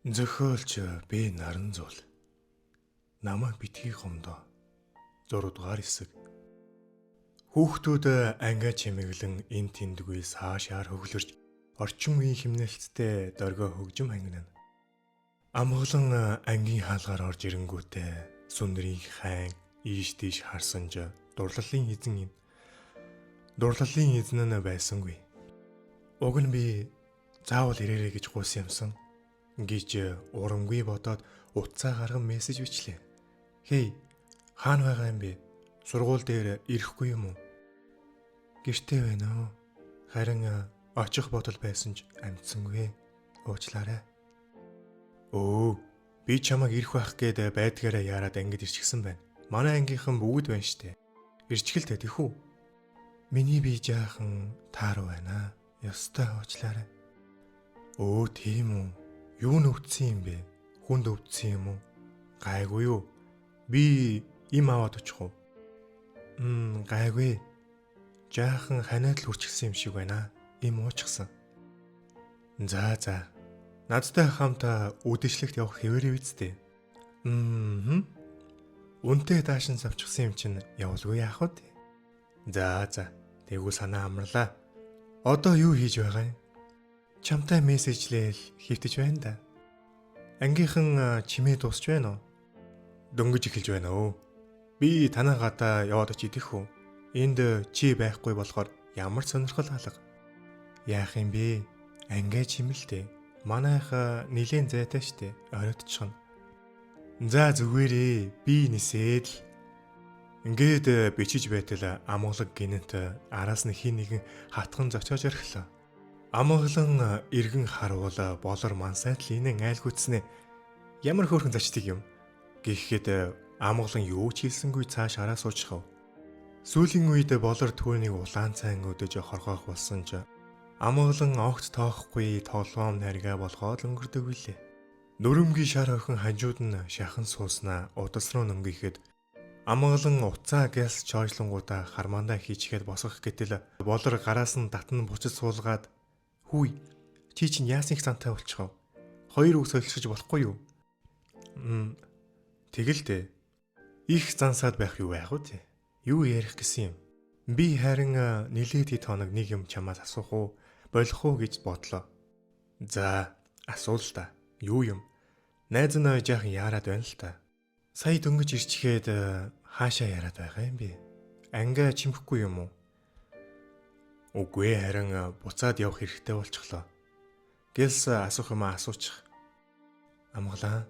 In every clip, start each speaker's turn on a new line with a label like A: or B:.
A: Зохиолч Б Наранзуул. Намайг битгий гомдоо. 6 дугаар хэсэг. Хүүхдүүд ангиа чимэглэн эн тэндгүй саашаар хөглөрч орчин үеийн химнэлттэй доргой хөгжим хангинана. Амгалан ангийн хаалгаар орж ирэнгүүтээ сүндрийн хайн ийш тийш харсан ч дурлалын эзэн юм. Дурлалын эзэн нь байсангүй. Уг нь би заавал ирээрэй гэж гуйсан юмсан гэж урамгүй бодоод утсаа гарган мессеж бичлээ. "Хей, хаана байгаа юм бэ? Сургууль дээр ирэхгүй юм уу?" "Гэртээ байна уу? Харин очих бодол байсан ч амжсангүй. Уучлаарай." "Өө, би чамайг ирэх байх гээд байдгаараа яарад ангид ирчихсэн байна. Манай ангийнхан бүгд байна штэ. Ирчихэлтэй тэхүү." "Миний бие жаахан тааруу байна. Ёстой уучлаарай." "Өө, тийм үү? Юу нөвдсөн юм бэ? Хүнд өвдсөн юм уу? Гайгүй юу? Би им аваад очих уу?" Гайгүй. Жаахан ханиад л хүрчихсэн юм шиг байна. Им уучихсан." "За за. Надтай хамт үдэшлэгт явах хэвээрээ үсттэй." "Мм. Үнтэй даашин савчихсан юм чинь явуулгүй яах вэ? За за. Тэгвэл санаа амарлаа. Одоо юу хийж байгаа юм? Чамтай мессежлээл хэвтэж байна да. Ангийнхан чимээ дуусч байна уу? Дөнгөж эхэлж байна өө. Би танаа гадаа яваад очиж идэх үү? Энд чи байхгүй болохоор ямар сонирхол алга. Яах юм бэ? Ангиа чимэлтэй. Манайх нилээн зайтай штэ. Оройтчихно. За зүгээрээ би нисээд л ингээд бичиж байтал амгалаг гинэт араас нь хин нэгэн хатхан зочоож орхилоо. Амгалан эргэн харвал болор мансайтл инэн айлгүйтснэ ямар хөөрхөн зочдыг юм гэхэд амгалан юу ч хэлсэнгүй цааш араа суучихав. Сүүлийн үед болор түүнийг улаан цайн өдөж хоргоох болсон ч амгалан огт тоохгүй толгоом нарга болгоод өнгөрдөг билээ. Нүрэмгийн шар охин хажууд нь шахан сууснаа удас руу нөнгийхэд амгалан уцаа гэлс чойшлонгуудаа хармаандаа хийчихэд босгох гэтэл болор гараас нь татан буцаж суулгаад "Хүй, чи чинь яасан их зантай болчихов? Хоёр үг солилцож болохгүй юу?" Тэгэл дээ. Их зансаад байх юу байх вэ? Юу ярих гэсэн юм? Би харин нилээд хэд хоног нэг юм чамаас асуух уу, болох уу гэж бодлоо." "За, асуул л та. Юу юм?" "Найз нь жаахан яарад байна л та. Сая дөнгөж ирчихэд хаашаа яраад байгаа юм бэ? Ангиа чимхэхгүй юм уу?" "Үгүй ээ, харин буцаад явах хэрэгтэй болчихлоо. Гэлс асуух юм аа асуучих." "Амгалан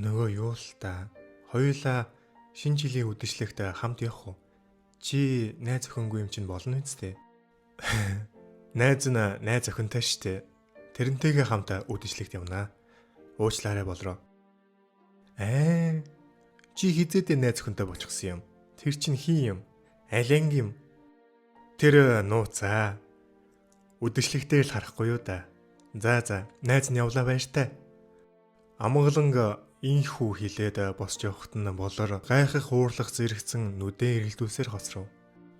A: нөгөө юу л та хоёулаа шинэ жилийн үдэшлэгт хамт явах уу? Чи найз охингүй юм чинь болно үсттэй." "Найз нь найз охинтой штэ. Тэрнтэйгээ хамт үдэшлэгт явнаа. Уучлаарай болроо." "Аа, чи хизээдээ найз охинтой болчихсон юм. Тэр чинь хин юм? Аль анги юм?" "Тэр нууцаа. Үдэшлэгтээ л харахгүй юу да. За за, найз нь явлаа баяртай." Амгаланг инхүү хилээд босч явахт нь болор гайхах уурлах зэрэгцэн нүдэн эргэлдүүлсээр хоцров.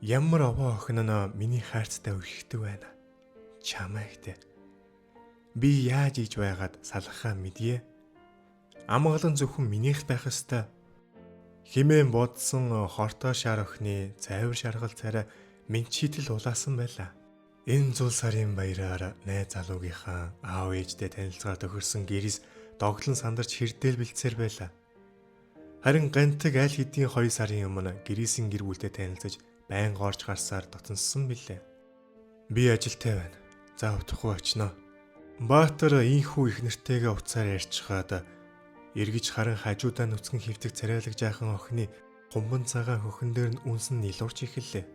A: Ямар овоо охин нь миний хайрцтай өрхөхтэй байна. Чамайг тэ. Би яаж ийж байгаад салгахаа мэдье. Амгалан зөвхөн минийх байх ёстой. Химэн бодсон хортой шар охины цайвар шаргал царай минчитэл улаасан байлаа. Энэ зул сарын баяраар найз залуугийнхаа аав ээжтэй танилцгаа тохирсон гэрээс догтлон сандарч хэрдээл бэлтсээр байлаа. Харин гантаг аль хэдийн 2 сарын өмнө гэрээсийн гэр бүлтэй танилцаж байнга орж гарсаар дотноссон билээ. Би ажилтай байна. За утахгүй очино. Баатар инхүү их нэртэйгээ уцаар ярьчихад эргэж харан хажуудаа нүцгэн хөвтөг царайлаг жаахан охины хумбан цагаан хөхөн дээр нь үнсэн нилуурч эхэллээ.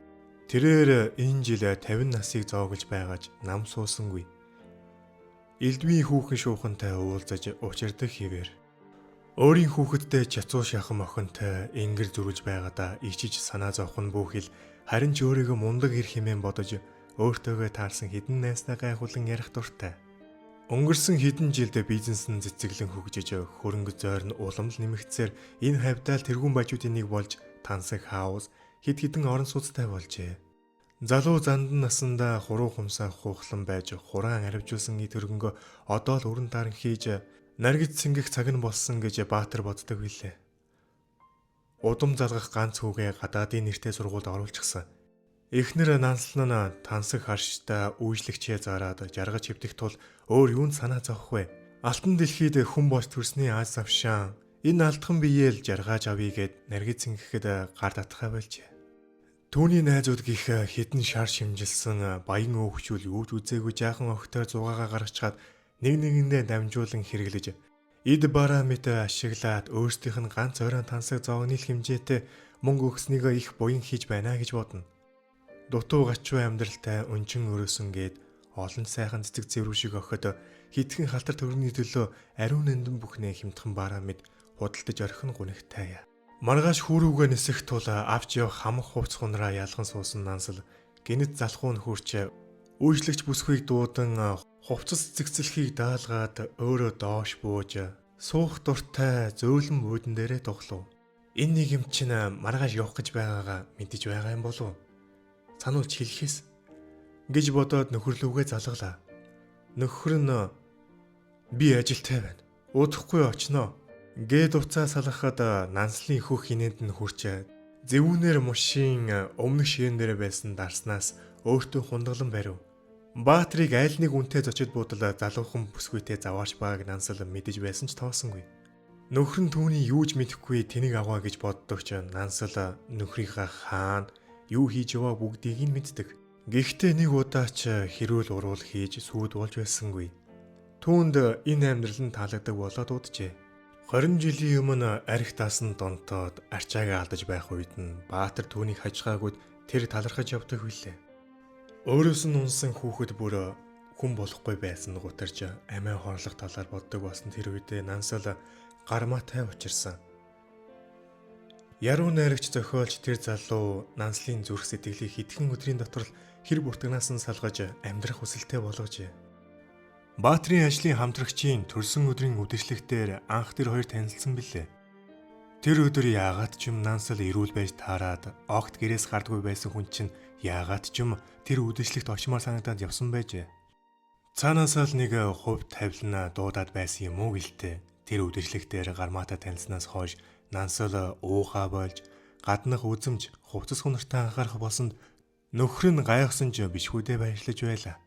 A: Тэрээр энэ жил 50 насыг зооглож байгаач нам суусангүй. Элдвийн хүүхэн шуухантай уулзаж учирдаг хэвээр. Өөрийн хүүхэдтэй чацуу шахан охинтой ингэр зүрж байгаадаа ичиж санаа зовх нь бүхэл харин ч өөрийгөө мундаг ир хэмээн бодож өөртөөгөө таарсан хідэн найснаа гайхуулан ярих дуртай. Өнгөрсөн хэдэн жилд бизнес нь цэцэглэн хөгжиж хөрөнгө зойр нь улам л нэмэгдсээр энэ хавьдаал тэргүүн бажуудын нэг болж тансаг хаус хэд хэдэн орон сууцтай болжээ. Залуу зандан насандаа хуруу хумсаа хуухлан байж хураан аривжуулсан эд хөрөнгөө одоо л өрн даран хийж Наргиж цэнгэх цаг нь болсон гэж Баатар боддог билээ. Удам залгах ганц хүүгээ гадаадын нэртэй сургуульд оруулчихсан. Эхнэр Нансал нь тансаг харштай үйлчлэгчээ зараад жаргаж хэвдэх тул өөр юунд санаа зовх вэ? Алтан дэлхийд хүн болж төрсний аз завшаан энэ алдхан биеэл жаргааж авъя гэд наргиж цэнгэхэд гар татхаа болжээ. Түүний найзууд гих хідэн шар шимжилсэн баян өөхчүүл юу ч үзээгүй жаахан охтоор зугаагаа гаргачаад нэг нэгэндээ дамжуулан хэрэглэж эд бараа мэт ашиглаад өөрсдийнх нь ганц оройн тансаг зовгоны л хэмжээтэй мөнгө өгснийгөө их буян хийж байна гэж бодно. Дутуу гачуу амьдралтай өнчин өрөөсөн гээд олон сайхан цэцэг цэврүү шиг охид хитгэн халтар төгрөний төлөө ариун нандин бүхнээ хэмтхэн бараа мэд худалдаж орхин гунигтай. Маргааш хүүрүүгээ нисэх тул авч явах хамаг хувц хунраа ялган суусан Нансал гинэт залхуун хурч үйлчлэгч бүсгүйг дуудан хувцас цэгцлэхийг даалгаад өөрөө доош бууж суух дуртай зөөлөн буудан дээрээ тоглов. Энэ нэг юм чинь маргааш явах гэж байгаагаа мэдэж байгаа юм болов уу? Сануулж хэлэхээс гэж бодоод нөхөрлөвгөө залгалаа. Нөхөр нь би ажилтай байна. Удахгүй очноо гэд уцаа салгахад Нанслын хөх хинээнд нь хүрч зэвүүнээр мушийн өмнөх ширээн дээр байсан дарснаас өөртөө хундаглан барив. Баатрыг айл нэг үнтэй зочид буудал залуухан бүсгүйтэй заваарч байгааг Нансал мэдэж байсан ч тоосонгүй. Нөхөр нь түүний юу ч мэдэхгүй тэнийг аваа гэж боддог ч Нансал нөхрийнхээ хаана юу хийж яваа бүгдийг нь мэддэг. Гэхдээ нэг удаа ч хэрүүл уруул хийж сүйд болж байсангүй. Түүнд энэ амьдрал нь таалагддаг болоод уджээ. 20 жилийн өмнө арх даасан донтоод арчаагаа алдаж байх үед нь Баатар түүнийг хажгаагүйд тэр талархаж явдаг билээ. Өөрөөс нь унсан хүүхэд бүр хүн болохгүй байсан гутарч амиа хорлох талаар боддог болсон тэр үедээ Нансал гармаатай учирсан. Яруу найрагч зохиолч тэр залуу Нанслын зүрх сэтгэлийг хэдхэн өдрийн дотор л хэр буртагнаас нь салгаж амьдрах хүсэлтэй болгожээ. Баатрын ажлын хамтрагчийн төрсөн өдрийн үдшилтэхээр анх тэр хоёр танилцсан билээ. Тэр өдөр яагаад ч юм Нансал эрүүл байж таарад огт гэрээс гардгүй байсан хүн чинь яагаад ч юм тэр үдшилтэд очимоор санагдаад явсан байжээ. Цаанаасаа л нэг хувь тавилан дуудаад байсан юм уу гэлтэй. Тэр үдшилтэхээр гармаатай танилцсанаас хойш Нансал уухаа болж гаднах үзэмж хувцас хунартай анхаарах болсонд нөхөр нь гайхсан ч бишгүүдээ байрлаж байлаа.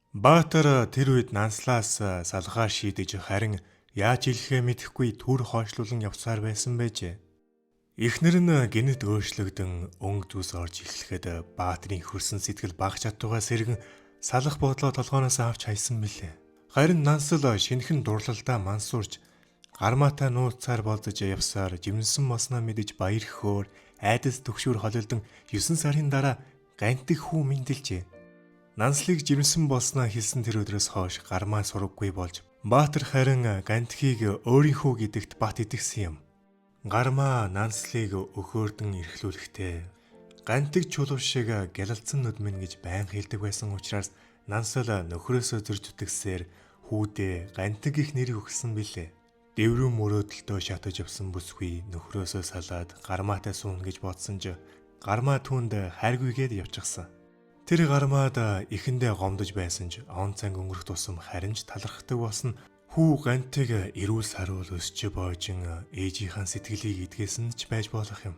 A: Баатар тэр үед Нанслаас салгаа шийдэж харин яаж хэлэхээ мэдэхгүй түр хойшлуулан явсаар байсан байжээ. Эхнэр нь гинэт өөрчлөгдөн өнгө зүс орж эхлэхэд Баатрын хөрсөн сэтгэл баг чадвараа сэргэн салах бодлоо толгооноос авч хайсан билээ. Харин Нансал шинэхэн дурлалдаа мансуурч гармаатай нууцаар болзож явсаар жимсэн босноо мэдэж баяр хөөр айдас төгшүүр холилдон 9 сарын дараа гантик хүү мэндэлжээ. Нанслыг жирэмсэн болсноо хэлсэн тэр өдрөөс хойш гармаа сураггүй болж Баатар харин гантхийг өөрийнхөө гэдэгт бат итгэсэн юм. Гармаа Нанслыг өхөөрдөн эрхлүүлэхдээ гантик чулуу шиг гялалцсан нүд минь гэж байнга хэлдэг байсан учраас Нансал нөхрөөсөө зөрж зүтгэсээр хүүдээ гантик гих нэрийг өгсөн билээ. Дэврүү мөрөөдөлтөө шатаж явсан бүсгүй нөхрөөсөө салаад гармаатай сууна гэж бодсон ч гармаа түүнд хайргүйгээд явчихсан. Тэр гармаад эхэндээ гомдож байсан ч он цанг өнгөрөх тусам харин ч талархдаг болсон хүү гантыг эрүүл саруул өсч боожин ээжийнхаа сэтгэлийг эдгээсэн ч байж болох юм.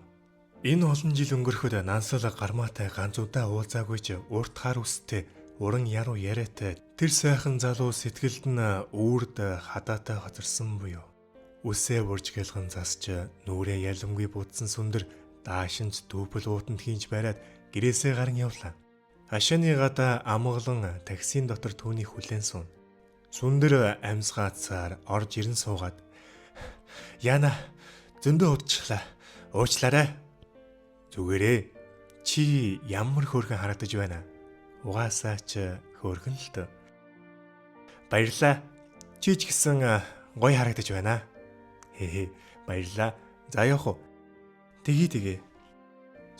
A: Энэ олон жил өнгөрөхөд Нансал гармаатай ганц удаа уулзаагүй ч урт хар үстэй уран яруу яриатай тэр сайхан залуу сэтгэлд нь үүрд хадаатай хоцорсон буюу. Үсээ бурж гэлгэн засч нүрээ ялангүй будсан сүндэр даашинз дүүбэл уутанд хийж бариад гэрээсээ гарan явлаа. Хашааны гадаа амгалан таксийн дотор түүний хүлээн суун. Сүндэр амьсгаацаар орж ирэн суугаад "Яна зөндөө удчихлаа. Уучлаарай." "Зүгээрээ. Чи ямар хөөрхөн харагдаж байна? Угаасаа ч хөөрхөн л төө." "Баярлаа. Чи ч гэсэн гоё харагдаж байна." "Хээ баярлаа. За явах уу?" "Тэгье тэгье."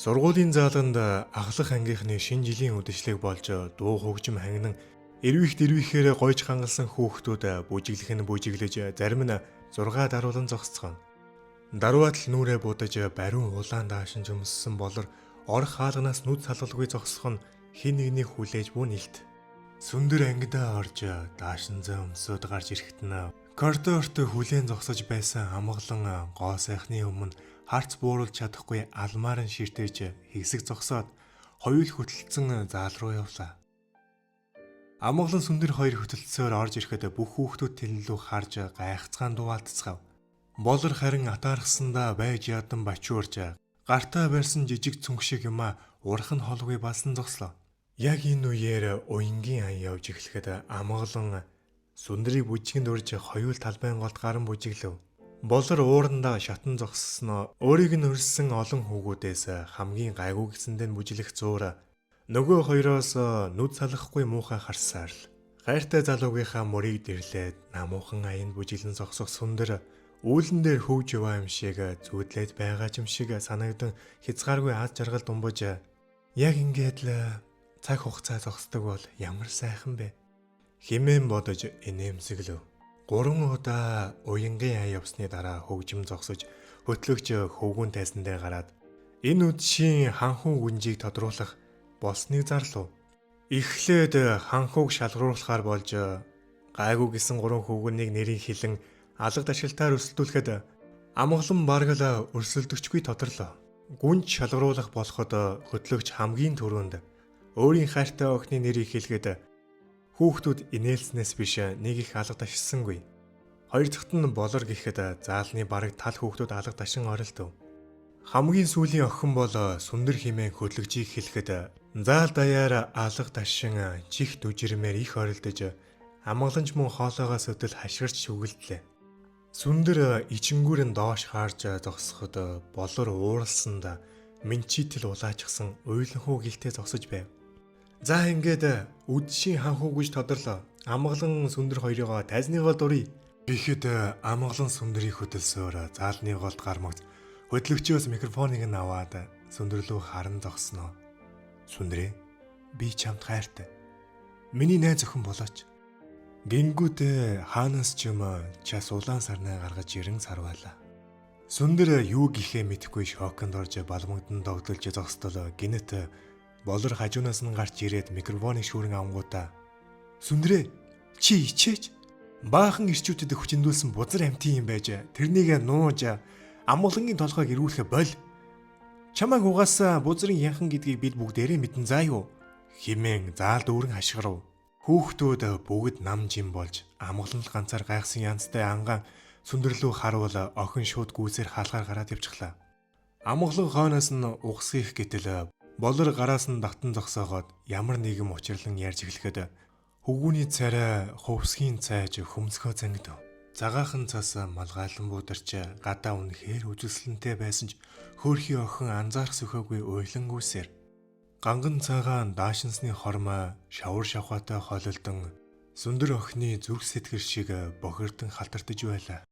A: Сургуулийн зааланд ахлах ангийнхны шинэ жилийн үдшилэг болж дуу хөгжим хангинан эрвих дэрвихээр гойж хангалсан хүүхдүүд бүжиглэх нь бүжиглэж зарим нь 6 даруулан зогсцгоно. Даруйд л нүрээ будаж бариун улаан даашинж өмссөн болор орох хаалганаас нүд салгалгүй зогсох нь хэн нэгнийг хүлээж буй нэлт. Сүндэр ангидаа орж даашинзаа өмсөд гарч ирэхэд нь Коридорт хүлээн зогсож байсан амгалан гоо сайхны өмнө харц бууруулж чадахгүй алмаар нь ширтэж хэсэг зогсоод хоёул хөтөлцөн заал руу явлаа. Амгалан сүндэр хоёр хөтөлцөөр орж ирэхэд бүх хүүхдүүд тэн лүү харж гайхацгаан дууалтцгаав. Болор харин атаархсандаа байж ядан бачуурж гартаа барьсан жижиг цүнх шиг юма урах нь холгүй балсан зогслоо. Яг энэ үеэр уянгийн ан явж эхлэхэд амгалан сүндрийг бүжгэнд урьж хоёул талбайн голд гарan бүжиглэв. Болор уурандаа шатан зогссноо өөрийг нь өрссөн олон хүүгүүдээс хамгийн гайгүй гэсэндээ нь бүжиглэх зуур нөгөө хоёроос нүд салгахгүй муухай харсаар л хайртай залуугийнхаа мөрийг дэрлээд намуухан аянд бүжиглэн зогсох сүндэр үүлэн дээр хөвж яваа юм шиг зүүдлээд байгаа юм шиг санагдан хязгааргүй аз жаргал думбаж яг ингээд л цаг хугацаа зогсдог бол ямар сайхан бэ хэмээн бодож инээмсэглэв. 3 удаа уянгийн ай явсны дараа хөгжим зогсож хөтлөгч хөвгүүн тайзан дээр гараад энэ үдшийн ханхуу гүнжийг тодруулах болсныг зарлав. Эхлээд ханхууг шалгаруулахаар болж гайгүй гэсэн 3 хөвгүүнийг нэрийг хэлэн алга дашилтаар өрсөлдүүлэхэд амгалан бараг л өрсөлдөгчгүй тодорлоо. Гүнж шалгаруулах болоход хөтлөгч хамгийн түрүүнд өөрийн хайртай охины нэрийг хэлэхэд хүүхдүүд инээлснээс биш нэг их алга дашилсангүй. Хоёр дахьт нь болор гэхэд заалны бараг тал хүүхдүүд алга дашин орилдов. Хамгийн сүүлийн охин бол сүндэр хэмээн хөтлөгчийг хэлэхэд заал даяар алга дашин чих дүжирмээр их орилдож амгаланч мөн хоолоогоос өдөл хашгирч шүгэлдлээ. Сүндэр ичингүүр нь доош харж зогсоход болор ууралсанд минчитэл улаачихсан уйланхуу гэлтэй зогсож байв. За ингээд үдшийн ханхуу гэж тодорлоо. Амгалан сүндэр хоёрыгоо тайзныгоо дуръя. Гэхэд амгалан сүндрийг хөдөлсөөр заалны голд гармагц хөтлөгчөөс микрофоныг нь аваад сүндэрлөө харан зогсноо. Сүндрээ би чамд хайртай. Миний найз охин болооч. Гингүүтээ хаанаас ч юм час улаан сарнай гаргаж ирэн сарвайлаа. Сүндэр юу гэхээ мэдэхгүй шоконд орж балмагдан догдолж зогсдол гинэт болор хажуунаас нь гарч ирээд микрофоныг шүүрэн авангуудаа сүндрээ чи ичээч баахан ирчүүдэд хүчндүүлсэн бузар амтын юм байж тэрнийг нууж амгалангийн толгойг эргүүлэхэ боль. Чамайг угаасаа бузрын янхан гэдгийг бид бүгдээрээ мэдэн заа юу химэн заалд өөрөн хашгирав. Хүүхдүүд бүгд нам жим болж амгалан л ганцаар гайхсан янзтай ангаан сүндэрлүү харуул охин шууд гүйцээр хаалгаар гараад явчихлаа. Амгалан хойноос нь угсгийх гэтэл болор гараас нь татан зогсоогоод ямар нэгэн учирлан ярьж эхлэхэд хөвгүүний царай хувьсгийн цайж хөмсгөө зангидав. Цагаахан цас малгайлан буударч гадаа үнэхээр үзэсгэлэнтэй байсан ч хөөрхий охин анзаарах сөхөөгүй уйлангүйсээр ганган цагаан даашинсны хормой шавар шавхаатай холилдон сүндэр охины зүрх сэтгэл шиг бохирдон халтартаж байлаа.